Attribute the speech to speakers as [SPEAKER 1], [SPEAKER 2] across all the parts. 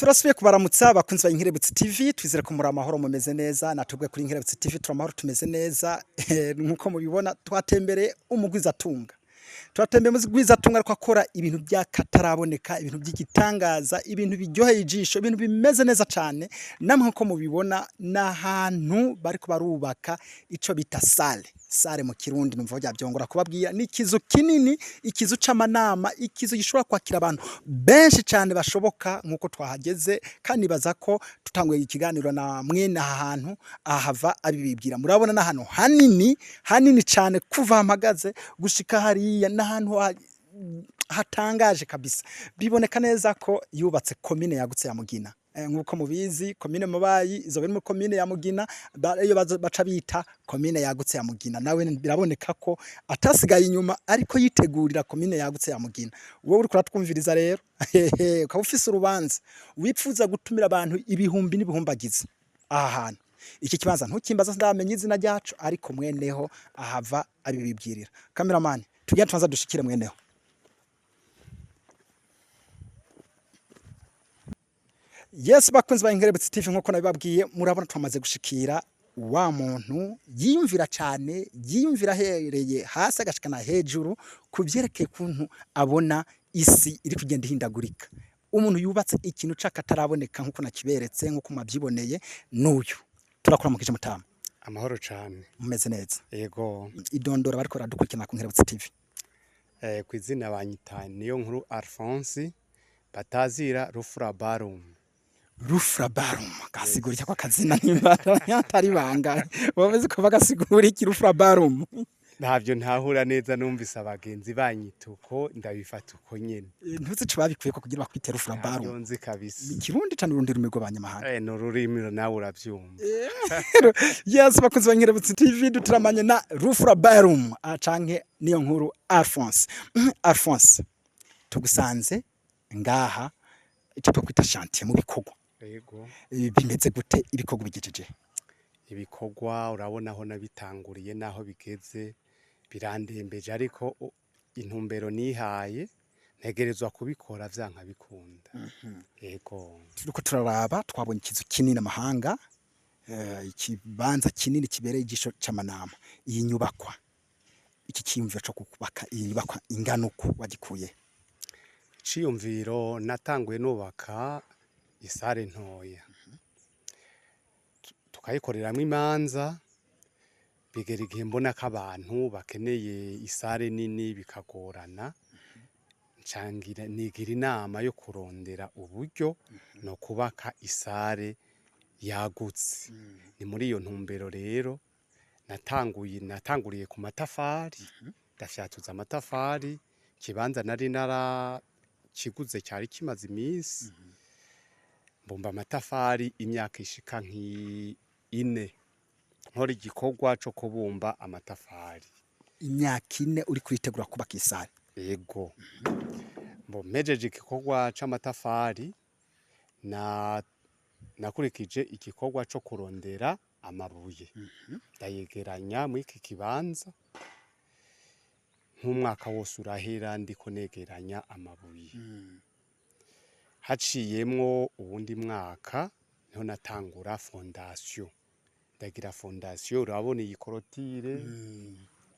[SPEAKER 1] Turasubiye kubaramutsa bakunzi ba Inkerebutsi TV, twizere ko muri amahoro mumeze neza. Natubwe kuri Inkerebutsi TV turi amahoro, tumeze neza. Nkuko mubibona, twatembereye umugwizatunga, turatembeye umugwizatunga ariko akora ibintu by'akataraboneka, ibintu by'igitangaza, ibintu biryoheye ijisho, ibintu bimeze neza cyane. Namwe nkuko mubibona, n'ahantu bariko barubaka ico bita salle. Salle mu Kirundi numva byabyongora kubabwira, ni ikizu kinini, ikizu c'amanama, ikizu gishobora kwakira abantu benshi cyane bashoboka. Nkuko twahageze kandi nibaza ko tutanguye ikiganiro na mwene aha hantu ahava abibibwira. Murabona n'ahantu hanini hanini cyane, kuva mpagaze gushika hariya n'ahantu hatangaje kabisa. Biboneka neza ko yubatse komine yagutse ya Mugina. Nkuko mubizi, komine Mabayi izo biri muri komine ya Mugina, iyo baca bita komine yagutse ya Mugina. Nawe biraboneka ko atasigaye inyuma, ariko yitegurira komine yagutse ya Mugina. Wowe uriko uratwumviriza rero, ukaba ufise urubanza wipfuza gutumira abantu ibihumbi n'ibihumbagiza, aha hantu iki kibanza ntukimbaza, ndamenya izina ryacu, ariko mweneho ahava abibibwirira. Cameraman, tugende tubanza dushikire mweneho. Yes, bakunzi ba Inkerebutsi TV, nkuko nabibabwiye, murabona twamaze gushikira wa muntu yiyumvira cyane, yiyumvira ahereye hasi agashikana hejuru ku byerekeye ukuntu abona isi iri kugenda ihindagurika. Umuntu yubatse ikintu c'akataraboneka, nkuko nakiberetse, nkuko mwabyiboneye, n'uyu. Turakuramukije, mutama.
[SPEAKER 2] Amahoro cane.
[SPEAKER 1] Mumeze neza?
[SPEAKER 2] Yego.
[SPEAKER 1] Idondora bariko baradukurikirana ku Nkerebutsi TV.
[SPEAKER 2] Ku izina banyita Niyo Nkuru Alphonse, batazira Rufura Barum.
[SPEAKER 1] Rufra Barum, gasigura iki? Ako kazina nimba atari banga bameze ko bagasigura iki, Rufra Barum?
[SPEAKER 2] Ntabyo ntahura neza, numvise abagenzi banyita uko, ndabifata uko nyene.
[SPEAKER 1] Ntuzi ico babikuye ko kugira bakwite Rufra
[SPEAKER 2] Ntabyo
[SPEAKER 1] Barum?
[SPEAKER 2] nzi kabisa.
[SPEAKER 1] Ikirundi canke urundi rurimi rw'abanyamahanga?
[SPEAKER 2] Ni ururimi, nawe uravyumva.
[SPEAKER 1] Yes, bakunzi ba Nkerebutsi TV, duturamanye na Rufra Barum canke Niyo Nkuru Alphonse. Alphonse, tugusanze ngaha icyo twakwita chantier mu bikorwa.
[SPEAKER 2] Yego.
[SPEAKER 1] Bimeze gute? Ibikorwa bigejeje?
[SPEAKER 2] Ibikorwa urabona aho nabitanguriye naho bigeze birandembeje, ariko intumbero nihaye ntegerezwa kubikora vyanka bikunda. Yego.
[SPEAKER 1] Turiko turaraba, twabonye ikizu kinini amahanga, ikibanza kinini kibereye ijisho c'amanama. Iyi nyubakwa, iki cyiyumviro co kubaka iyi nyubakwa ingana uku wagikuye?
[SPEAKER 2] Iciyumviro, natanguye nubaka i salle ntoya, tukayikoreramwo imanza. Bigera igihe mbona ko abantu bakeneye i salle nini, bikagorana. Ncangira nigira inama yo kurondera uburyo no kubaka i salle yagutse. Ni muri iyo ntumbero rero natanguriye ku matafari, ndafyatuza amatafari. Ikibanza nari narakiguze cyari kimaze iminsi, mbumba amatafari imyaka ishika nk'ine nkora igikorwa co kubumba amatafari.
[SPEAKER 1] Imyaka 4 uri kuritegura kubaka i salle?
[SPEAKER 2] Yego. Mbo mpejeje igikorwa c'amatafari, na nakurikije igikorwa co kurondera amabuye, ndayegeranya muri iki kibanza. Nk'umwaka wose urahera ndiko negeranya amabuye. Haciyemwo uwundi mwaka niho natangura fondation, ndagira fondation. Urabona iyi clôture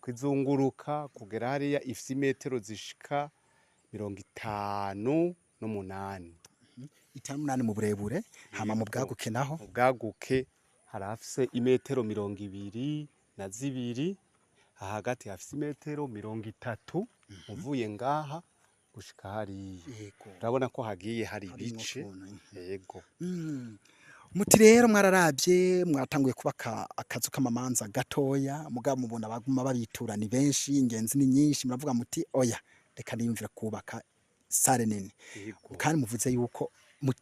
[SPEAKER 2] kwizunguruka kugera hariya ifise imetero zishika 58.
[SPEAKER 1] 58 mu burebure, hama mu bwaguke naho?
[SPEAKER 2] Mu bwaguke harafise imetero 22, hagati hafise imetero 30 uvuye ngaha gushika hariya. Urabona ko hagiye hari
[SPEAKER 1] Harimwo
[SPEAKER 2] ibice.
[SPEAKER 1] ukuntu.
[SPEAKER 2] Yego.
[SPEAKER 1] Muti rero mwararavye, mwatanguye kubaka akazu k'amamanza gatoya, mugabo mubona baguma babitura ni benshi, ingenzi ni nyinshi, muravuga muti oya, reka niyumvire kubaka salle nini. Kandi muvuze yuko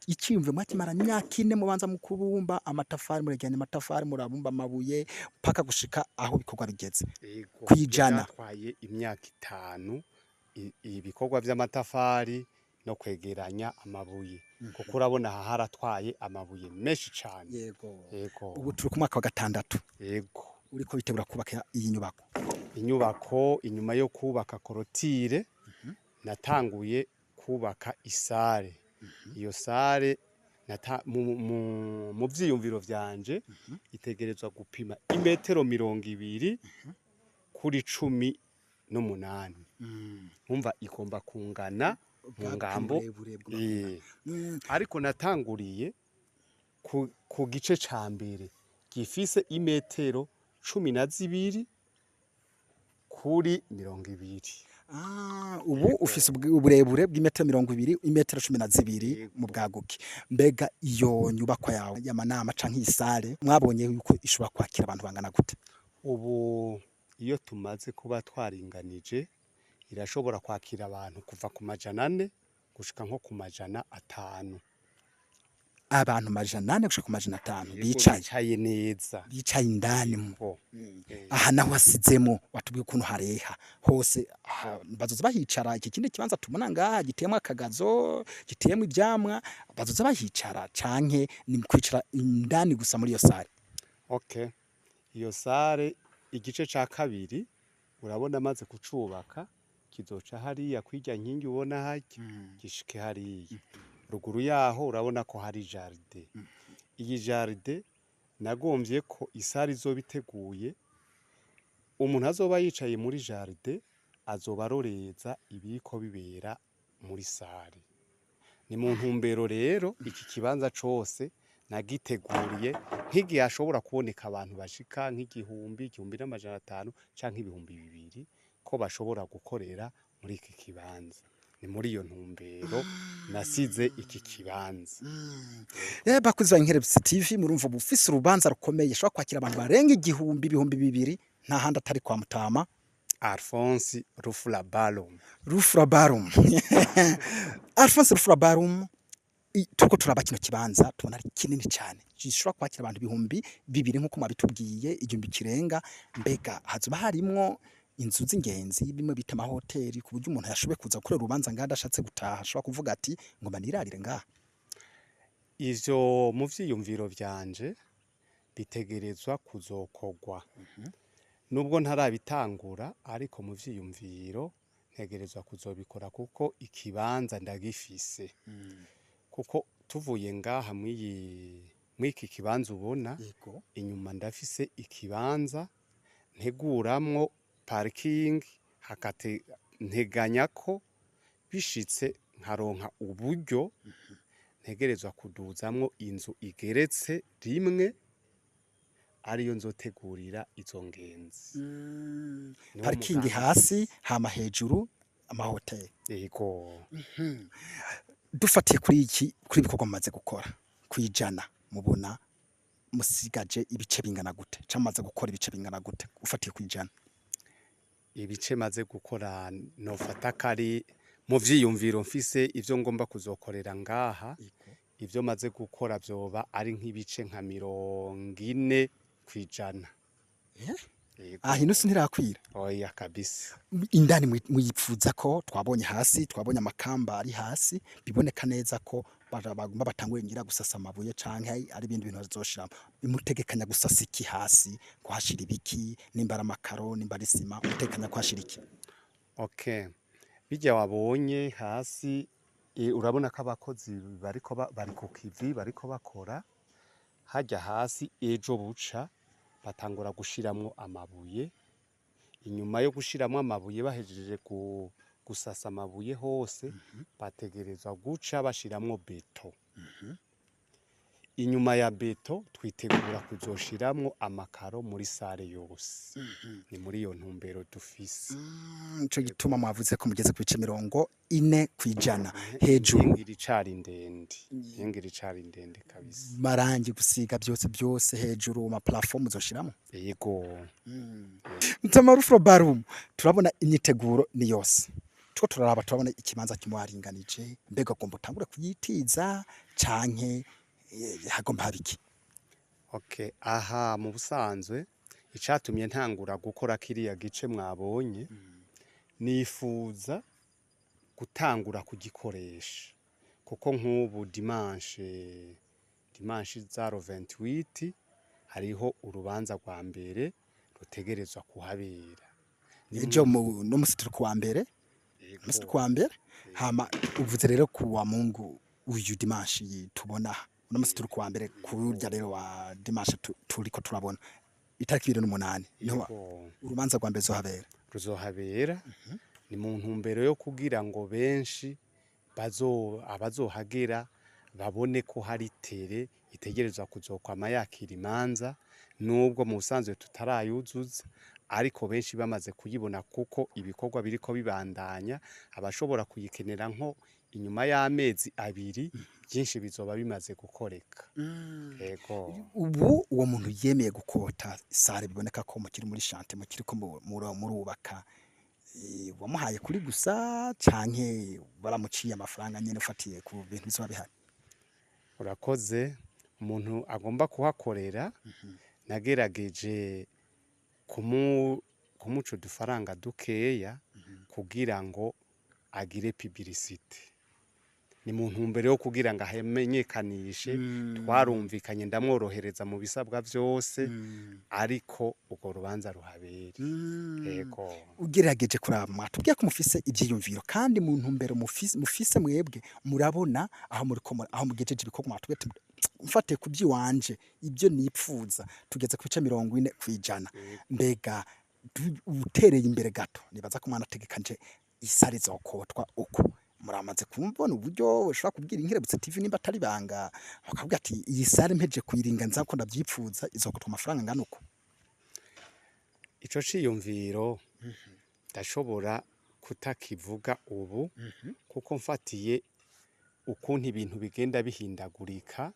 [SPEAKER 1] icyiyumviro mwakimara imyaka 4, mubanza mu kubumba amatafari, muregeranya amatafari, murabumba amabuye paka gushika aho ibikorwa bigeze.
[SPEAKER 2] Yego.
[SPEAKER 1] Kwijana.
[SPEAKER 2] Byatwaye imyaka 5, ibikorwa vy'amatafari no kwegeranya amabuye, kuko urabona aha haratwaye amabuye menshi cane. Yego.
[SPEAKER 1] Ubu turi ku mwaka wa gatandatu.
[SPEAKER 2] Yego.
[SPEAKER 1] Uriko witegura kubaka iyi nyubako.
[SPEAKER 2] Inyubako, inyuma yo kubaka clôture, natanguye kubaka i salle. Iyo salle Mu vyiyumviro vyanje itegerezwa gupima imetero 20 kuri 18. Umva, igomba kungana mu
[SPEAKER 1] Bwabwo
[SPEAKER 2] ngambo.
[SPEAKER 1] Uburebure bugomba kungana.
[SPEAKER 2] Ariko natanguriye ku gice ca mbere gifise imetero 12 kuri 20.
[SPEAKER 1] Ah, ubu ufise uburebure bw'imetero 20, imetero 12 mu bwaguke. Mbega iyo nyubakwa yawe y'amanama canke iyi salle, mwabonye yuko ishobora kwakira abantu bangana gute?
[SPEAKER 2] Ubu iyo tumaze kuba twaringanije, irashobora kwakira abantu kuva ku 400 gushika nko ku 500.
[SPEAKER 1] Abantu 400 gushika ku 500?
[SPEAKER 2] Yego.
[SPEAKER 1] Bicaye?
[SPEAKER 2] Bicaye neza.
[SPEAKER 1] Bicaye indani mu
[SPEAKER 2] Bo.
[SPEAKER 1] Aha naho hasizemo, watubwiye ukuntu hareha hose aha, bazoza bahicara. Iki kindi kibanza tubona ngaha giteyemwo akagazo, giteyemwo ivyamwa, bazoza bahicara canke ni kwicara indani gusa muri iyo salle?
[SPEAKER 2] Okay, iyo salle igice ca kabiri urabona amaze kucubaka, kizoca hariya kwirya nkingi ubona harya, gishike hariya ruguru yaho. Urabona ko hari jardin. Iyi jardin nagomvye ko i salle izoba iteguye, umuntu azoba yicaye muri jardin azoba aroreza ibiriko bibera muri salle. Ni mu ntumbero rero iki kibanza cose nagiteguriye nk'igihe hashobora kuboneka abantu bashika nk'igihumbi, 1500 canke 2000, ko bashobora gukorera muri iki kibanza. Ni muri iyo ntumbero nasize iki kibanza.
[SPEAKER 1] Bakuzi ba Inkerebutsi TV, murumva bufise urubanza rukomeye ashobora kwakira abantu barenga 1000, 2000, nta handi atari kwa Mutama
[SPEAKER 2] Alphonse Rufurabarum.
[SPEAKER 1] Rufurabarum, Alphonse Rufurabarum. Turiko turaba kino kibanza, tubona ari kinini cyane, gishobora kwakira abantu 2000 nk'uko mwabitubwiye, 1000 kirenga. Mbega hazoba harimwo inzu z'ingenzi, bimwe bita amahoteli, ku buryo umuntu yashoboye kuza gukorera urubanza ngaha adashatse gutaha ashobora kuvuga ati ngomba nirarire ngaha?
[SPEAKER 2] Ivyo mu vyiyumviro vyanje bitegerezwa kuzokorwa, nubwo ntarabitangura, ariko mu vyiyumviro ntegerezwa kuzobikora, kuko ikibanza ndagifise. Kuko tuvuye ngaha mw'iki kibanza ubona inyuma, ndafise ikibanza nteguramwo parking hakate. Nteganya ko bishitse nkaronka uburyo, ntegerezwa kuduzamwo inzu igeretse rimwe, ariyo nzotegurira izo ngenzi. Niwo
[SPEAKER 1] Parking
[SPEAKER 2] mugambi.
[SPEAKER 1] hasi, hama hejuru amahoteli.
[SPEAKER 2] Yego.
[SPEAKER 1] Dufatiye kuri iki, kuri ibikorwa mumaze gukora, kwijana mubona musigaje ibice bingana gute, cyangwa mumaze gukora ibice bingana gute ufatiye kwijana?
[SPEAKER 2] Ibice maze gukora, nofata kari mu vyiyumviro mfise ivyo ngomba kuzokorera ngaha, ivyo maze gukora vyoba ari nk'ibice nka 40%. Yego.
[SPEAKER 1] Ah, inusu ntirakwira?
[SPEAKER 2] Oya kabisa.
[SPEAKER 1] Indani mwipfuza ko twabonye hasi, twabonye amakamba ari hasi, biboneka neza ko bagomba batanguye ngira gusasa amabuye canke ari ibindi bintu bazoshiramo. Mutegekanya gusasa iki hasi, kuhashira ibiki, nimba ari amakaro, nimba ari isima, mutegekanya kuhashira iki?
[SPEAKER 2] Okay, bijya wabonye hasi, urabona ko abakozi bariko bari ku kivi, bariko bakora hajya hasi. Ejo buca batangura gushiramwo amabuye. Inyuma yo gushiramwo amabuye, bahejeje gusasa amabuye hose, bategerezwa guca bashiramwo béton. Inyuma ya béton twitegura kuzoshiramwo amakaro muri salle yose. Ni muri iyo ntumbero dufise.
[SPEAKER 1] Nico gituma mwavuze ko mugeze ku bice 40% hejuru.
[SPEAKER 2] Inkingi icari ndende, inkingi icari ndende kabisa.
[SPEAKER 1] Marangi gusiga byose byose hejuru, ma plafond muzoshiramo?
[SPEAKER 2] Yego.
[SPEAKER 1] Mutama Rufro Barum, turabona imyiteguro ni yose. Tuko turaraba, turabona ikibanza kimwaringanije. Mbega ugomba utangure kuyitiza canke hagomba habiki?
[SPEAKER 2] Okay, aha mu busanzwe icatumye ntangura gukora kiriya gice mwabonye, nifuza gutangura kugikoresha, kuko nk'ubu dimanche za 28 hariho urubanza rwa mbere rutegerezwa kuhabera.
[SPEAKER 1] Ejo mu no musi turi kuwa mbere, musi turi kuwa mbere, hama uvuze rero kuwa Mungu uyu dimanche tubona. Uno musi turi kuwa mbere, kurya rero wa dimanche turiko turabona itariki 28 niho
[SPEAKER 2] Yego.
[SPEAKER 1] urubanza rwa mbere zohabera.
[SPEAKER 2] Ruzohabera ni mu ntumbero yo kugira ngo benshi abazohagera babone ko hari terrain itegerezwa kuzokwama yakira imanza, nubwo mu busanzwe tutarayuzuza, ariko benshi bamaze kuyibona kuko ibikorwa biriko bibandanya. Abashobora kuyikenera nko inyuma y'amezi 2, byinshi bizoba bimaze gukoreka. Yego.
[SPEAKER 1] Ubu uwo muntu yemeye gukota salle, biboneka ko mukiri muri chantier, mukiri ko murubaka, wamuhaye kuri gusa canke baramuciye amafaranga nyene ufatiye ku bintu bizoba bihari?
[SPEAKER 2] Urakoze. Umuntu agomba kuhakorera, nagerageje kumuca udufaranga dukeya kugira ngo agire publicité. Ni mu ntumbero yo kugira ngo ahamenyekanishe. Twarumvikanye, ndamworohereza mu bisabwa vyose, ariko urwo rubanza ruhabere. Yego.
[SPEAKER 1] Ugerageje kuraba, mwatubwiye ko mufise ivyiyumviro, kandi mu ntumbero mufise mwebwe murabona aho muriko aho mugejeje ibikorwa, mwatubwiye ati mfatiye ku by'iwanje, ibyo nipfuza, tugeze ku bice 40%. Mbega utereye imbere gato, nibaza ko mwanategekanje i salle izokotwa uko muramaze kumbona uburyo ushobora kubwira Inkerebutse TV, nimba atari banga, bakavuga ati iyi salle mpeje kuyiringaniza ko ndavyipfuza, izokotwa amafaranga angana uko?
[SPEAKER 2] Ico ciyumviro ndashobora kutakivuga ubu, kuko mfatiye ukuntu ibintu bigenda bihindagurika,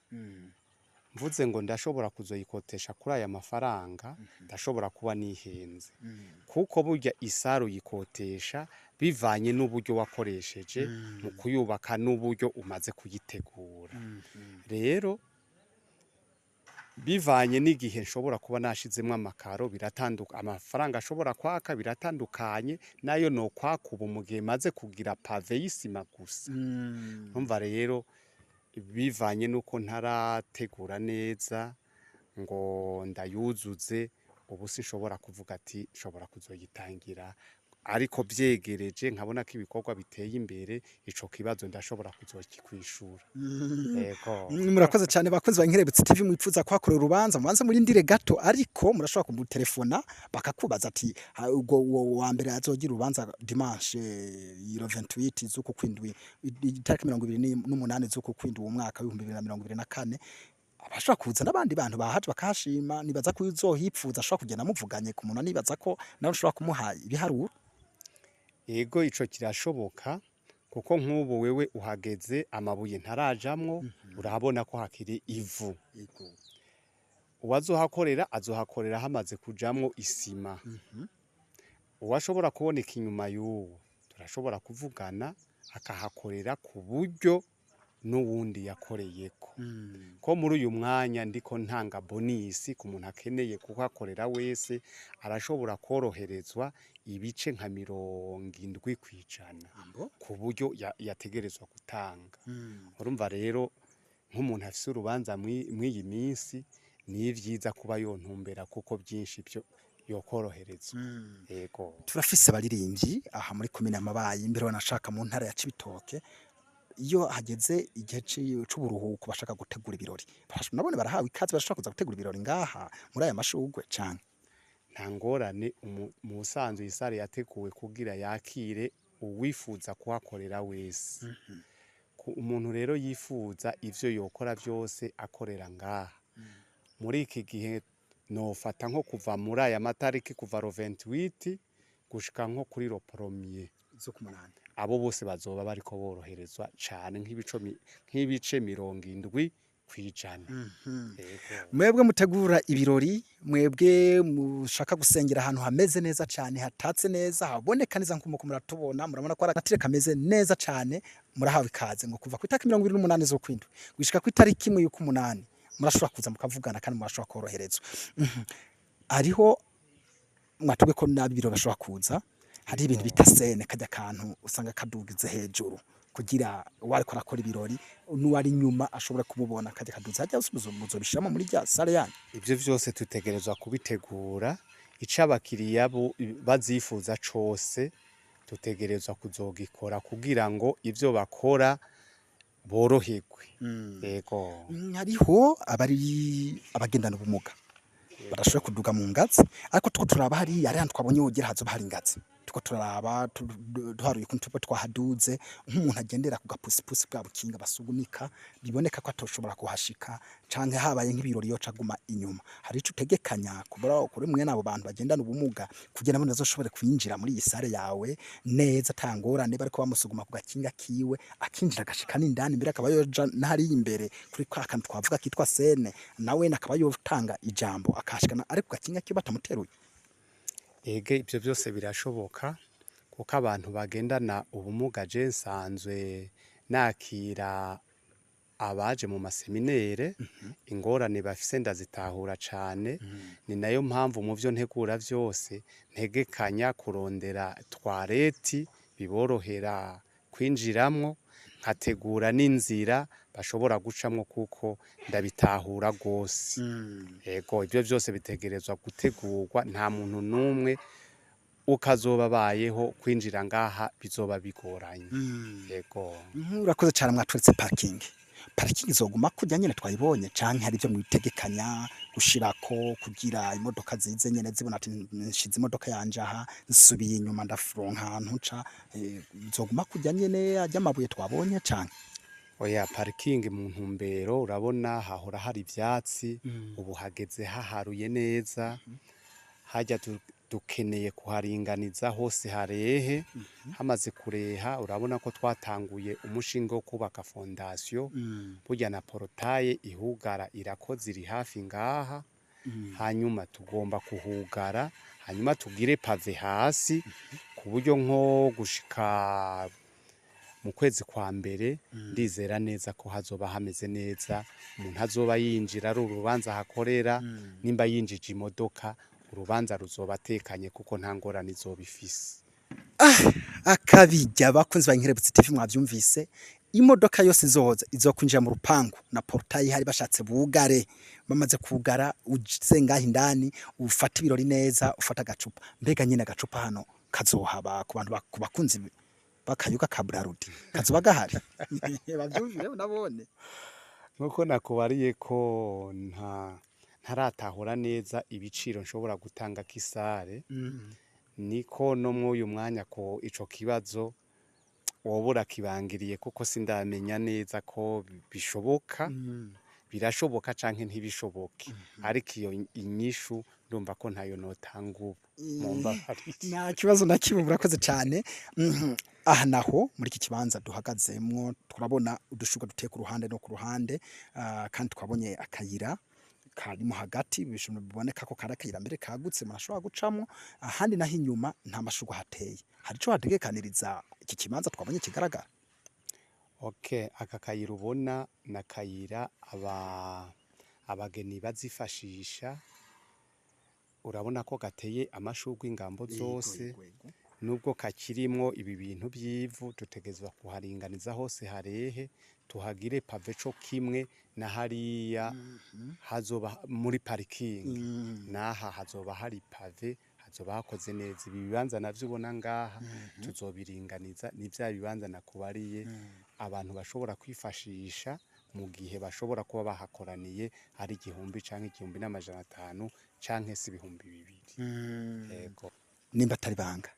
[SPEAKER 2] mvuze ngo ndashobora kuzoyikotesha kuri aya mafaranga, ndashobora kuba nihenze, kuko burya i salle uyikotesha bivanye n'uburyo wakoresheje mu kuyubaka n'uburyo umaze kuyitegura. Rero bivanye n'igihe nshobora kuba nashizemwo amakaro, biratanduka amafaranga ashobora kwaka, biratandukanye nayo no kwaka ubu mu gihe maze kugira pavé y'isima gusa. Numva rero bivanye nuko ntarategura neza ngo ndayuzuze, ubu sinshobora kuvuga ati nshobora kuzoyitangira, ariko vyegereje nkabona ko ibikorwa biteye imbere, ico kibazo ndashobora kuzokikwishura. Yego.
[SPEAKER 1] Murakoze cyane, bakunzi ba Inkerebutse TV. Mwipfuza kuhakorera urubanza, mubanze murindire gato, ariko murashobora kumutelefona bakakubaza ati ubwo uwo wa mbere azogira urubanza dimanche le 28 z'uku kwindwi, itariki 28 z'uku kwindwi umwaka w'2024, abashobora kuza n'abandi bantu bahaje bakahashima. Nibaza ko uzohipfuza ashobora kugenda muvuganye ku muntu, nibaza ko nawe ushobora kumuha ibiharuro.
[SPEAKER 2] Ego, ico kirashoboka, kuko nk'ubu wewe uhageze amabuye ntarajamwo, urabona ko hakiri ivu. Uwazohakorera azohakorera hamaze kujamwo isima. Uwashobora kuboneka inyuma y'uwo, turashobora kuvugana akahakorera ku buryo n'uwundi yakoreyeko. Ko muri uyu mwanya ndiko ntanga bonus ku muntu akeneye kuhakorera wese, arashobora koroherezwa ibice nka 70% ku buryo yategerezwa gutanga. Urumva rero nk'umuntu afise urubanza mw'iyi minsi, ni vyiza kuba yontumbera, kuko byinshi byo yokoroherezwa. Yego.
[SPEAKER 1] Turafise abaririmbyi aha muri komine Mabayi, imbere banashaka mu ntara ya Cibitoke. Iyo hageze igihe c'uburuhuko bashaka gutegura ibirori, nabone barahawe ikaze, barashobora kuza gutegura ibirori ngaha muri aya mashurwe canke?
[SPEAKER 2] Nta ngorane. Mu busanzwe i salle yateguwe kugira yakire uwifuza kuhakorera wese. Umuntu rero yifuza ivyo yokora vyose akorera ngaha muri iki gihe, nofata nko kuva muri aya matariki, kuva le 28 gushika nko kuri le premier
[SPEAKER 1] z'ukumunani,
[SPEAKER 2] abo bose bazoba bariko boroherezwa cane nk'ibice 70%. Yego.
[SPEAKER 1] Mwebwe mutegura ibirori, mwebwe mushaka gusengera ahantu hameze neza cane, hatatse neza, haboneka neza nk'uko muratubona, murabona ko ari agatire kameze neza cane, murahawe ikaze ngo kuva ku itariki 28 z'ukwindwi gushika ku itariki 1 y'ukumunani murashobora kuza mukavugana kandi murashobora koroherezwa. Hariho mwatubwe ko nabi ibiro bashobora kuza, hari ibintu bita scène, kajya kantu usanga kadugize hejuru kugira uwariko arakora ibirori n'uwari inyuma ashobora kumubona, kajya kaduza hajya muzobishiramo muri rya salle yanyu?
[SPEAKER 2] Ivyo vyose tutegerezwa kubitegura. Ico abakiriya bazifuza cose tutegerezwa kuzogikora kugira ngo ivyo bakora Boroherwe, yego.
[SPEAKER 1] Hariho abari abagendana ubumuga badashoboye kuduga mu ngazi, ariko tuko turaba hariya, hariya twabonye wogira hazoba hari ingazi. Tuko turaraba duharuye ukuntu tuba twahaduze, nk'umuntu agendera ku gapusipusi bwa bukinga basunika, biboneka ko atoshobora kuhashika, canke habaye nk'ibirori yoca aguma inyuma. Hari ico utegekanya kubura kuri mwene abo bantu bagendana ubumuga kugira ngo bazoshobore kwinjira muri iyi salle yawe neza ata ngorane, bariko bamusuguma ku gakinga kiwe, akinjira agashika n'indani, mbere akaba yoja n'hariya imbere kuri ka kantu twavuga kitwa scène, nawe akaba yotanga ijambo akahashikana ari ku gakinga kiwe batamuteruye?
[SPEAKER 2] Ege, ibyo byose birashoboka, kuko abantu bagendana ubumuga, je nsanzwe nakira abaje mu ma séminaires, ingorane bafise ndazitahura cane. Ni nayo mpamvu mu vyo ntegura vyose ntegekanya kurondera toilettes biborohera kwinjiramwo, nkategura n'inzira bashobora gucamwo, kuko ndabitahura rwose. Ego, ibyo byose bitegerezwa gutegurwa. Nta muntu n'umwe ukazoba abayeho kwinjira ngaha bizoba bigoranye, yego.
[SPEAKER 1] Urakoze cyane. Mwatweretse parking. Parking izoguma kurya nyene twayibonye, canke hari ibyo mwitegekanya gushirako kugira imodoka zize nyene zibona ati nshize imodoka yanje aha, nsubiye inyuma ndafuronka ahantu nca? Izoguma kurya nyene arya amabuye twabonye, canke?
[SPEAKER 2] Oya, parking mu ntumbero, urabona hahora hari ivyatsi, ubu hageze haharuye neza. Hajya dukeneye kuharinganiza hose harehe. Hamaze kureha, urabona ko twatanguye umushinga wo kubaka fondation. Burya na portail ihugara irakoze, iri hafi ngaha. Hanyuma tugomba kuhugara, hanyuma tugire pavé hasi, ku buryo nko gushika mu kwezi kwa mbere ndizera neza ko hazoba hameze neza. Umuntu azoba yinjira ari urubanza hakorera, nimba yinjije imodoka, urubanza ruzoba atekanye kuko nta ngorane izoba ifise.
[SPEAKER 1] Akabijya, abakunzi ba Inkerebutsi TV, mwavyumvise, imodoka yose izoza izokwinjira mu rupangu na portail hari, bashatse bugare. Bamaze kugara, uze ngaho indani ufata ibirori neza, ufata agacupa. Mbega nyine agacupa hano kazohaba ku bantu ku bakunzi b'akayuga ka Brarudi, kazoba gahari? Bavyumvire nabone.
[SPEAKER 2] Nkuko nakubariye ko ntaratahura neza ibiciro nshobora gutanga k'i salle, niko no mw'uyu mwanya ko ico kibazo woba urakibangiriye, kuko sindamenya neza ko bishoboka, birashoboka canke ntibishoboke. Ariko iyo inyishu ndumva ko ntayo notanga ubu, mumbabarire.
[SPEAKER 1] Nta kibazo na kimwe, murakoze cyane. Aha naho muri iki kibanza duhagazemwo turabona udushurwe duteye ku ruhande no ku ruhande, kandi twabonye akayira karimo hagati, biboneka ko kari akayira mbere kagutse umuntu ashobora gucamwo. Ahandi naho inyuma nta mashurwe hateye. Hari ico hategekaniriza iki kibanza twabonye kigaragara?
[SPEAKER 2] Okay, aka kayira ubona ni akayira abageni bazifashisha. Urabona ko gateye amashurwe ingambo zose, nubwo kakirimwo ibi bintu by'ivu. Dutegerezwa kuharinganiza hose harehe, tuhagire pavé co kimwe na hariya hazoba muri parking. Naha hazoba hari pavé, hazoba hakoze neza. Ibi bibanza navyo ubona ngaha tuzobiringaniza, ni vya bibanza nakubariye abantu bashobora kwifashisha mu gihe bashobora kuba bahakoraniye ari 1000 canke 1500 canke se 2000, yego.
[SPEAKER 1] Nimba atari banga,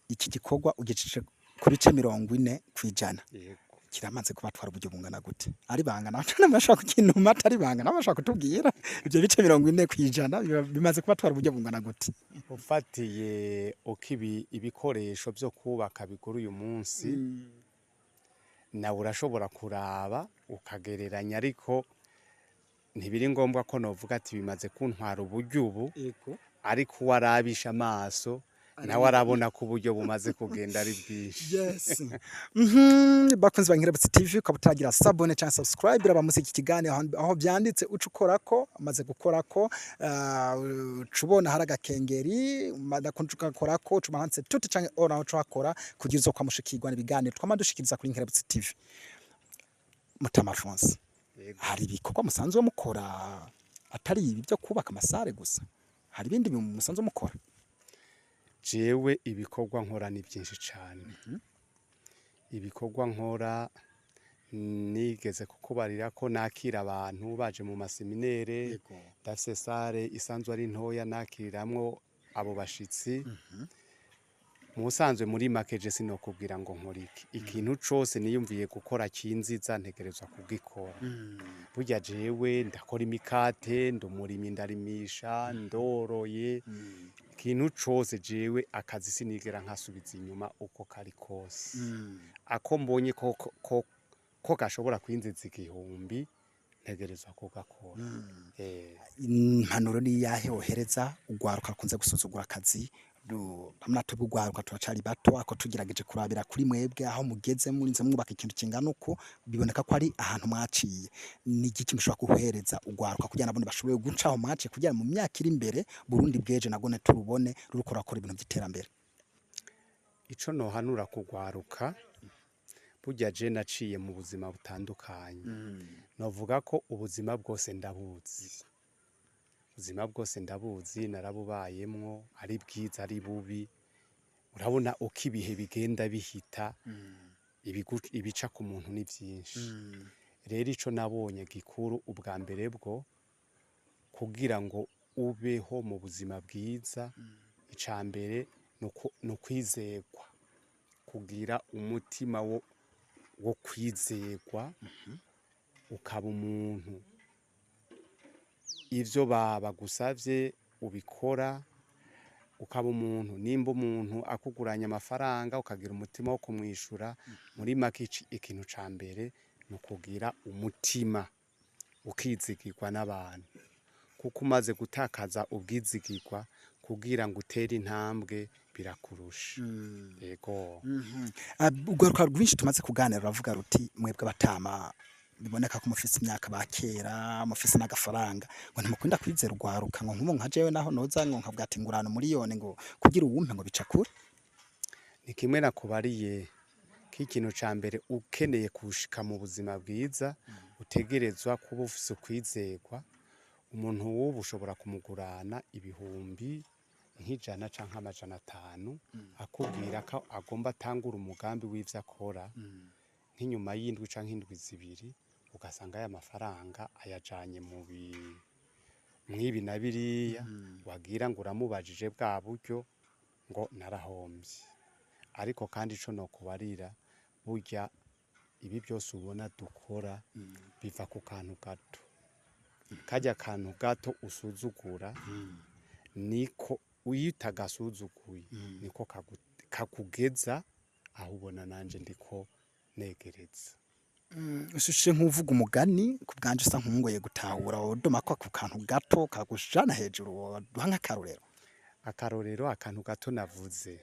[SPEAKER 1] iki gikorwa ugejeje ku bice 40%.
[SPEAKER 2] Yego.
[SPEAKER 1] Kiramaze kubatwara uburyo bungana gute? Ari banga nawe bashaka kukinuma, atari banga nawe bashaka kutubwira, ibyo bice 40% bimaze kubatwara uburyo bungana gute?
[SPEAKER 2] Ufatiye uko ibikoresho vyo kubaka bigura uyu munsi, nawe urashobora kuraba ukagereranya, ariko ntibiri ngombwa ko novuga ati bimaze kuntwara uburyo ubu. Ariko uwo arabisha amaso nawe arabona ko uburyo bumaze kugenda ari bwinshi.
[SPEAKER 1] Yes. Bakunzi ba Inkerebutsi TV, ukaba utagira s'abonner cyangwa subscribe, raba munsi iki kiganiro aho byanditse, uca ukorako. Amaze gukorako, uca ubona hari agakengeri, ugakorako, uca ubona handitse tout canke all, naho uca uhakora kugira uzokwamushikirwa n'ibiganiro twama dushikiriza kuri Inkerebutsi TV. Mutama Alphonse,
[SPEAKER 2] Yego.
[SPEAKER 1] hari ibikorwa musanzwe mukora atari ibi byo kubaka ama salles gusa? Hari ibindi bintu musanzwe mukora?
[SPEAKER 2] Jewe ibikorwa nkora ni byinshi cane. Ibikorwa nkora Nigeze kukubarira ko nakira abantu baje mu maseminere. Ndafise salle isanzwe ari ntoya nakiriramwo abo bashitsi. Mu busanzwe, muri make, je sinokubwira ngo nkora iki. Ikintu cose niyumviye gukora kinziza, ntegerezwa kugikora. Burya jewe ndakora imikate, ndumurimyi, ndarimisha, ndoroye. Ikintu cose jewe akazi sinigera nkasubiza inyuma uko kari kose. Ako mbonye ko gashobora kwinjiza 1000, ntegerezwa kugakora.
[SPEAKER 1] Impanuro ni iyahe wohereza urwaruka rukunze gusuzugura akazi? Bamwe natwe urwaruka turacari bato, ako tugerageje kurabira kuri mwebwe aho mugeze, murinze mwubaka ikintu kingana uko, biboneka ko ari ahantu mwaciye. Ni igiki mushobora guhereza urwaruka kugira nabone bashobore guca aho mwaciye, kugira mu myaka iri imbere Burundi bweje nagone turubone ruriko rurakora ibintu vy'iterambere?
[SPEAKER 2] Ico nohanura kugwaruka, burya je naciye mu buzima butandukanye. Novuga ko ubuzima bwose ndabuzi, ubuzima bwose ndabuzi, narabubayemwo, ari bwiza ari bubi. Urabona uko ibihe bigenda bihita, ibica ku muntu ni vyinshi. Rero ico nabonye gikuru ubwa mbere bwo kugira ngo ubeho mu buzima bwiza, ica mbere ni ukwizerwa, kugira umutima wo kwizerwa, ukaba umuntu ivyo bagusavye ubikora, ukaba umuntu nimba umuntu akuguranye amafaranga ukagira umutima wo kumwishura. Muri make, ikintu ca mbere ni ukugira umutima ukizigirwa n'abantu, kuko umaze gutakaza ubwizigirwa, kugira ngo utere intambwe birakurusha. Yego.
[SPEAKER 1] Urwaruka rwinshi tumaze kuganira ruravuga ruti: "Mwebwe abatama biboneka ko mufise imyaka, ba kera, mufise n'agafaranga, ngo ntimukunda kwizera urwaruka, ngo nk'ubu nka jewe naho noza ngo nkavuga ati ngurana umuriyoni, ngo kugira uwumpe ngo bica kure."
[SPEAKER 2] Ni kimwe nakubariye ko ikintu ca mbere ukeneye kushika mu buzima bwiza, utegerezwa kuba ufise ukwizerwa. Umuntu w'ubu ushobora kumugurana ibihumbi nk'ijana canke 500, akubwira ko agomba atangura umugambi w'ivyo akora, nk'inyuma y'indwi canke indwi 2 ugasanga aya mafaranga ayajanye mu bi mw'ibi na biriya. Wagira ngo uramubajije bwa buryo, ngo narahomvye. Ariko kandi ico nokubarira, burya ibi byose ubona dukora biva ku kantu gato. Karya kantu gato usuzugura, niko iyo utagasuzuguye niko kakugeza aho ubona nanje ndiko negereza.
[SPEAKER 1] Ushushe nk'uvuga umugani, ku bwanje usa nkungoye gutahura. Wodoma ko ako kantu gato kagushana hejuru, woduha nk'akarorero?
[SPEAKER 2] Akarorero, akantu gato navuze,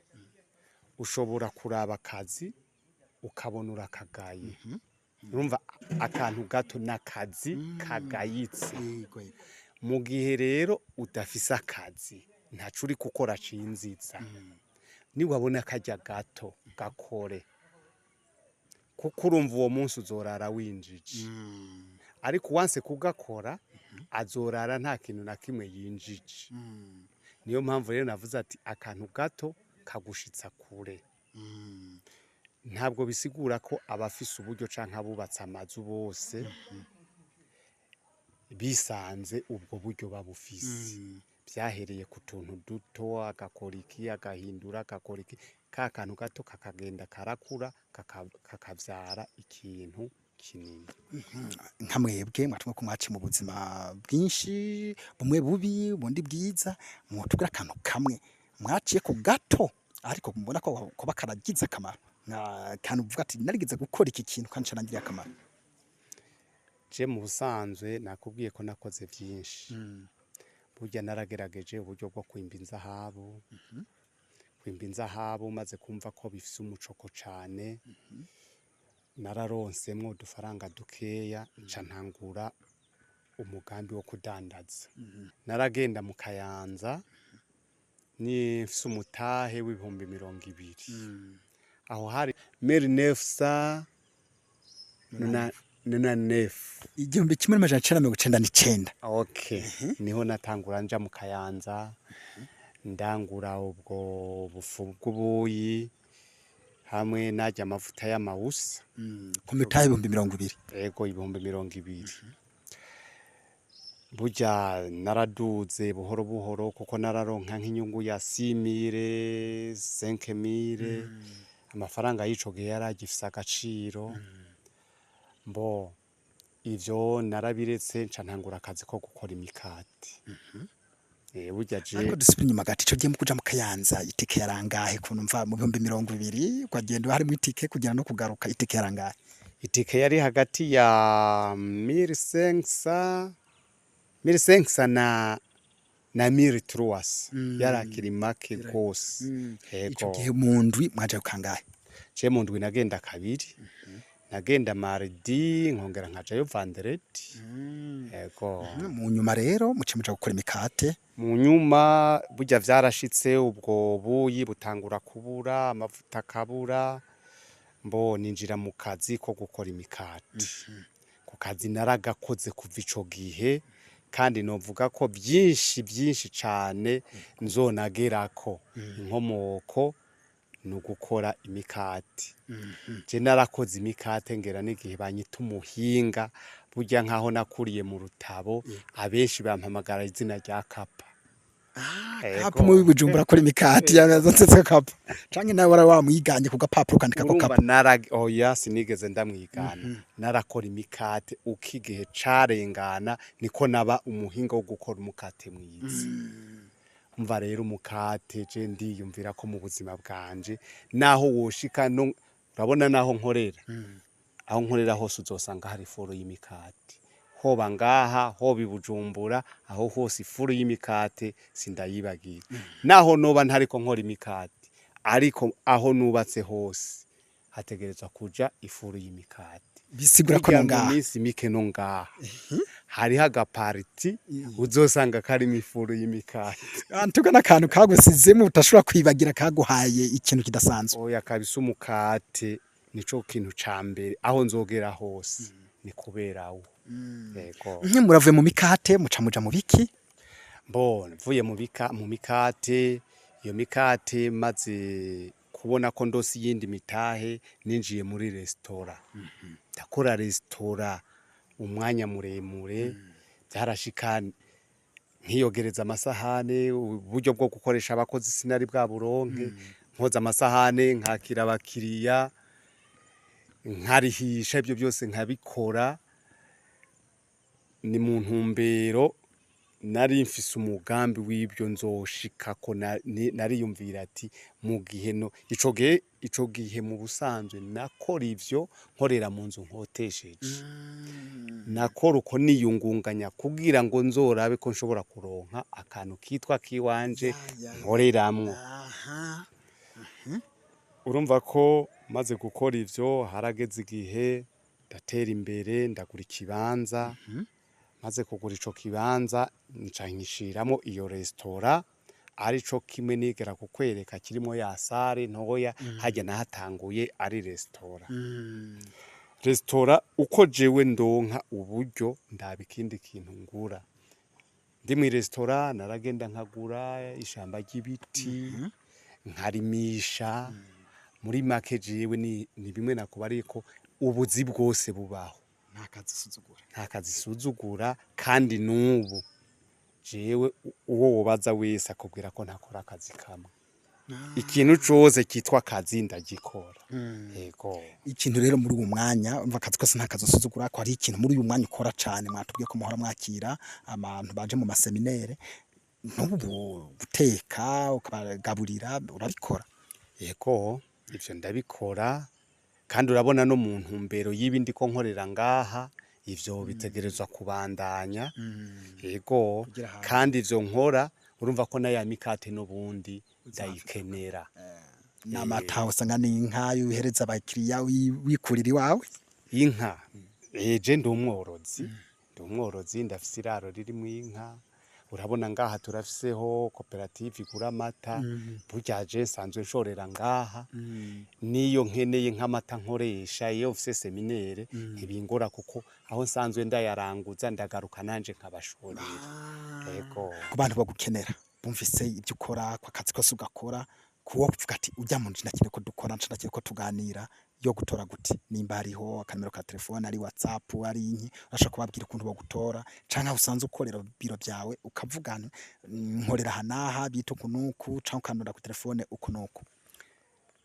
[SPEAKER 2] ushobora kuraba akazi ukabona urakagaye. Urumva akantu gato n'akazi kagayitse. Mu gihe rero udafise akazi, ntaco uri gukora cinziza, niwabona karya gato gakore, kuko urumva uwo munsi uzorara winjije. Ariko uwanse kugakora azorara nta kintu na kimwe yinjije. Niyo mpamvu rero navuze ati akantu gato kagushitsa kure. Ntabwo bisigura ko abafise uburyo canke abubatse amazu bose bisanze ubwo buryo babufise. Vyahereye ku tuntu duto, agakora iki, agahindura, agakora iki, ka kantu gato kakagenda karakura, kakavyara ikintu kinini.
[SPEAKER 1] Nka mwebwe mwatumwe ko mwaciye mu buzima bwinshi, bumwe bubi ubundi bwiza, mwotubwira akantu kamwe mwaciye ku gato ariko mubona ko kuba karagize akamaro, nka kantu uvuga ati narigeze gukora iki kintu kandi carangiriye akamaro?
[SPEAKER 2] Je mu busanzwe nakubwiye ko nakoze vyinshi. Burya naragerageje uburyo bwo kwimba inzahabu. Kwimba inzahabu, maze kumva ko bifise umucoko cane, nararonsemwo udufaranga dukeya, nca ntangura umugambi wo kudandaza. Naragenda mu Kayanza nifise umutahe w'20,000. Aho hari 1999.
[SPEAKER 1] 1999.
[SPEAKER 2] Okay, niho natangura nja mu Kayanza, ndangura ubwo bufu bw'ubuyi. Hamwe n'arya amavuta y'amawusa.
[SPEAKER 1] Ku mitahe 20,000.
[SPEAKER 2] Ego, 20,000. Burya naraduze buhoro buhoro, kuko nararonka nk'inyungu ya 6 mille, 5 mille. Amafaranga y'ico gihe yari agifise agaciro. Mbo ivyo narabiretse, nca ntangura akazi ko gukora imikate. Burya je
[SPEAKER 1] Ariko dusubire inyuma gato, ico gihe mu kuja mu Kayanza itike yarangahe? Kuntu mva mu 20,000 ukagenda harimwo itike kugira no kugaruka, itike yarangahe?
[SPEAKER 2] Itike yari hagati ya 1500, 1500 na 1300, yarakiri make gose.
[SPEAKER 1] Ico
[SPEAKER 2] Ego.
[SPEAKER 1] gihe mu ndwi mwaja kangahe?
[SPEAKER 2] Je mu ndwi nagenda kabiri, nagenda mardi nkongera nkajayo vendredi. Ego.
[SPEAKER 1] Mu nyuma rero muce muja gukora imikate.
[SPEAKER 2] Mu nyuma burya vyarashitse, ubwo buyi butangura kubura, amavuta akabura. Mbo ninjira mu kazi ko gukora imikate. Ku kazi naragakoze kuva ico gihe, kandi novuga ko vyinshi vyinshi cane nzonagerako inkomoko ni ugukora imikate. Je narakoze imikate ngera n'igihe banyita umuhinga. Burya nkaho nakuriye mu Rutabo, abenshi bampamagara izina rya Kapa.
[SPEAKER 1] Kapa mu Bujumbura akora imikate yazantsetse Kapa, canke nawe wari wamwiganye ku gapapuro kandika ko?
[SPEAKER 2] Urumva
[SPEAKER 1] Kapa.
[SPEAKER 2] Nara oya, sinigeze ndamwigana. Narakora imikate uko igihe carengana niko naba umuhinga wo gukora umukate mwiza. Umva rero, umukate je ndiyumvira ko mu buzima bwanje naho woshika no urabona naho nkorera, aho nkorera hose uzosanga hari ifuru y'imikate. Hoba ngaha, hoba i Bujumbura, aho hose ifuru y'imikate sindayibagira. Naho noba ntariko nkora imikate, ariko aho nubatse hose hategerezwa kuja ifuru y'imikate.
[SPEAKER 1] Bisigura ko
[SPEAKER 2] Burya
[SPEAKER 1] no
[SPEAKER 2] mu
[SPEAKER 1] ngaha
[SPEAKER 2] minsi mike no ngaha hariho agapariti uzosanga karimo ifuru y'imikate.
[SPEAKER 1] Antuka n'akantu kagusizemo utashobora kwibagira, kaguhaye ikintu kidasanzwe.
[SPEAKER 2] Oya kabisa, umukate nico kintu ca mbere. Aho nzogera hose ni kubera wo. Yego.
[SPEAKER 1] Nke muravuye mu mikate muca muja mu biki?
[SPEAKER 2] Mbona mvuye mu mikate, iyo mikate maze kubona ko ndose iyindi mitahe, ninjiye muri resitora, ndakora resitora umwanya muremure. Byarashika nkiyogereza amasahane, uburyo bwo gukoresha abakozi sinari bwa buronke. Nkoza amasahane, nkakira abakiriya, nkarihisha, ibyo byose nkabikora. Ni mu ntumbero nari mfise umugambi w'ibyo nzoshikako. Nariyumvira ati mu gihe no ico gihe mu busanzwe nakora ivyo nkorera mu nzu nkotesheje, nakora uko niyungunganya kugira ngo nzorabe ko nshobora kuronka akantu kitwa kiwanje nkoreramwo. Urumva ko maze gukora ivyo, harageze igihe ndatera imbere, ndagura ikibanza. Maze kugura ico kibanza, nca nkishiramo iyo resitora, arico kimwe nigera kukwereka kirimo ya salle ntoya. Harya nahatanguye ari resitora. Resitora uko jewe ndonka uburyo, ndaba ikindi kintu ngura. Ndi mw'i resitora naragenda nkagura ishamba ry'ibiti, nkarimisha. Muri make jewe ni bimwe nakuba, ariko ubuzi bwose bubaho.
[SPEAKER 1] Nta kazi usuzugura.
[SPEAKER 2] Nta kazi suzugura. Kandi n'ubu jewe uwo wobaza wese akubwira ko ntakora akazi kamwe. Ikintu cose kitwa akazi ndagikora. Yego.
[SPEAKER 1] Ikintu rero muri uwo mwanya, umva, akazi kose nta kazi usuzugura, ko hari ikintu muri uyu mwanya ukora cane. Mwatubwiye ko muhora mwakira abantu baje mu ma séminaires. N'ubu guteka ukabagaburira urabikora?
[SPEAKER 2] Yego, ivyo ndabikora. Kandi urabona no mu ntumbero y'ibi ndiko nkorera ngaha, ivyo bitegerezwa kubandanya. Yego.
[SPEAKER 1] Kugira ahantu.
[SPEAKER 2] Kandi ivyo nkora, urumva ko na ya mikate n'ubundi ndayikenera.
[SPEAKER 1] N'amata usanga n'inka yuhereza abakiriya wikurira iwawe?
[SPEAKER 2] Inka, je ndi umworozi, ndi umworozi, ndafise iraro ririmwo inka. Urabona ngaha turafiseho koperative igura amata. Burya je nsanzwe nshorera ngaha. Niyo nkeneye nk'amata nkoresha iyo mfise séminaire, ntibingora kuko aho nsanzwe ndayaranguza, ndagaruka nanje nkabashorera. Yego.
[SPEAKER 1] Ku bantu bagukenera, bumvise ibyo ukora, ku akazi kose ugakora. Kuwo kuvuga ati ujya muntu ndakeneye ko dukora, ndakeneye ko tuganira, yo gutora gute? Nimba hariho akanimero ka telefone, ari WhatsApp, ari inki, urashobora kubabwira ukuntu bogutora, canke aho usanzwe ukorera biro byawe ukavugana: nkorera aha n'aha, bita uku n'uku, canke ukandonda ku telefone uku n'uku.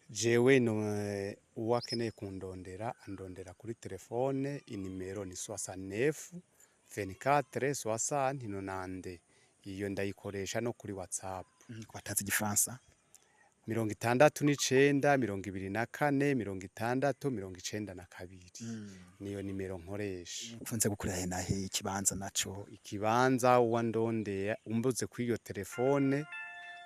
[SPEAKER 2] Jewe no uwo akeneye kundondera andondera kuri telefone, inimero ni 69 24 60 90. Iyo ndayikoresha no kuri WhatsApp.
[SPEAKER 1] Ku batazi igifaransa?
[SPEAKER 2] 69 24 60 92, niyo nimero nkoresha.
[SPEAKER 1] Ukunze gukorera he nahe? Ikibanza naco?
[SPEAKER 2] Ikibanza, uwandondeye umbuze kw'iyo telefone,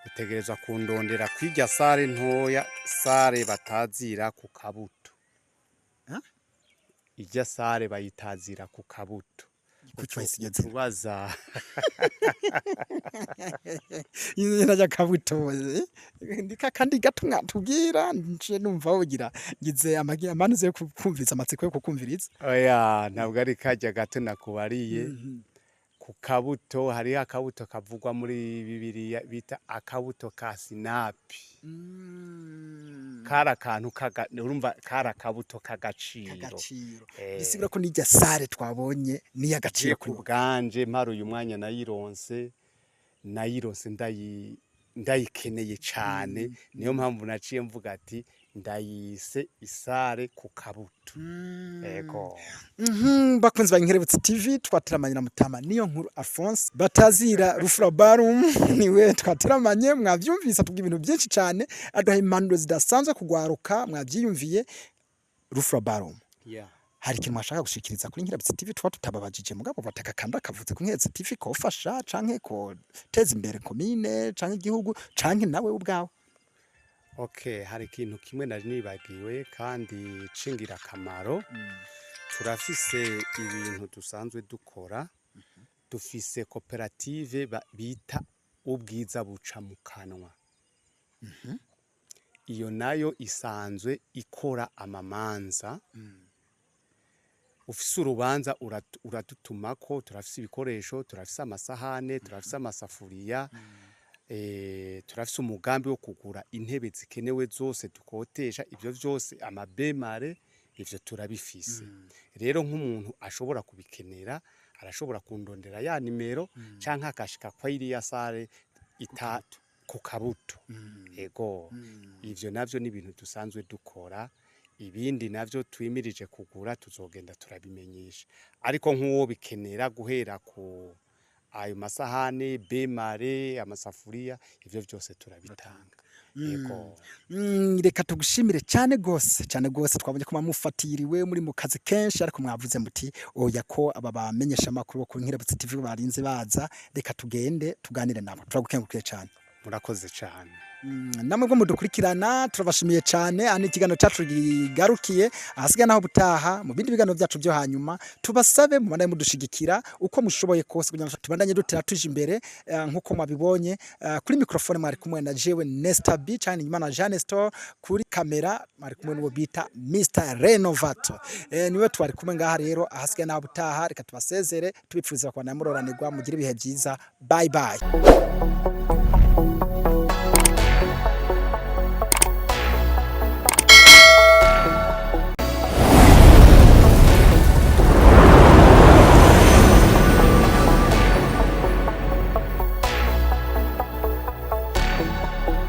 [SPEAKER 2] utegerezwa kundondera kw'irya salle ntoya, salle batazira ku kabuto.
[SPEAKER 1] Ha?
[SPEAKER 2] Irya salle bayitazira ku kabuto.
[SPEAKER 1] Kuki wahise iryo zina?
[SPEAKER 2] Ubaza.
[SPEAKER 1] Izina ry'akabuto, ndika kandi gato mwatubwira, nje numva wogira ngize amagi amanuze yo kumviriza, amatsiko yo kukumviriza.
[SPEAKER 2] Oya, ntabwo ari karya gato nakubariye. Ku kabuto, hariho akabuto kavugwa muri Bibiliya bita akabuto ka sinapi. Kari akantu kaga, urumva kari akabuto k'agaciro.
[SPEAKER 1] K'agaciro.
[SPEAKER 2] Eh.
[SPEAKER 1] Bisigura ko n'irya salle twabonye ni iy'agaciro
[SPEAKER 2] Je
[SPEAKER 1] kuri
[SPEAKER 2] ku bwanje mpari uyu mwanya nayironse ndayikeneye cane, niyo mpamvu naciye mvuga ati ndayise i salle ku kabuto. Ego.
[SPEAKER 1] Bakunzi ba Inkerebutsi TV, twateramanye na Mutama Niyo Nkuru Alphonse batazira Rufura Barum, niwe twateramanye. Mwavyumvise atubwira ibintu byinshi cyane, aduha impanuro zidasanzwe kugwaruka, mwavyiyumviye. Rufura Barum, hari ikintu mwashaka gushikiriza kuri Inkerebutsi TV tuba tutababajije, mugabo bataka kandi akavuze ku Inkerebutsi TV kofasha canke ko teza imbere komine canke igihugu canke nawe ubwawe?
[SPEAKER 2] Okay, hari ikintu kimwe nari nibagiwe kandi c'ingirakamaro. Turafise ibintu dusanzwe dukora, dufise koperative bita Ubwiza Buca mu Kanwa. Iyo nayo isanzwe ikora amamanza. Ufise urubanza uradutumako, turafise ibikoresho, turafise amasahane, turafise amasafuriya, turafise umugambi wo kugura intebe zikenewe zose dukotesha, ivyo vyose, amabemare, ivyo turabifise. Rero nk'umuntu ashobora kubikenera arashobora kundondera ya nimero canke akashika kwa iriya salle ita ku kabuto. Ego, ivyo navyo ni ibintu dusanzwe dukora. Ibindi navyo twimirije kugura tuzogenda turabimenyesha, ariko nk'uwo bikenera guhera ku ayo masahane, bemare, amasafuriya, ivyo vyose turabitanga. Ego.
[SPEAKER 1] Reka tugushimire cyane gose, cyane gose. Twabonye ko mufatiriwe muri mu kazi kenshi, ariko mwavuze muti oya, ko aba bamenyesha makuru bo ku Nkerebutsi TV barinze baza, reka tugende tuganire nabo. Turagukengurukiye cyane.
[SPEAKER 2] Murakoze cane.
[SPEAKER 1] Namwe bwo mudukurikirana turabashimiye cyane. Aha ni ikiganiro cyacu kigarukiye, ahasigaye naho butaha mu bindi biganiro byacu byo hanyuma. Tubasabe mubandanye mudushigikira uko mushoboye kose kugira ngo tubandanye dutera tuje imbere, nkuko mwabibonye. Kuri microphone mwari kumwe na jewe Nesta B cyane, inyuma na Jeanne Store, kuri kamera mwari kumwe n'uwo bita Mr Renovato, niwe twari kumwe ngaha. Rero ahasigaye naho butaha, reka tubasezere tubipfuza kwa namuroranirwa, mugire ibihe byiza. Bye bye.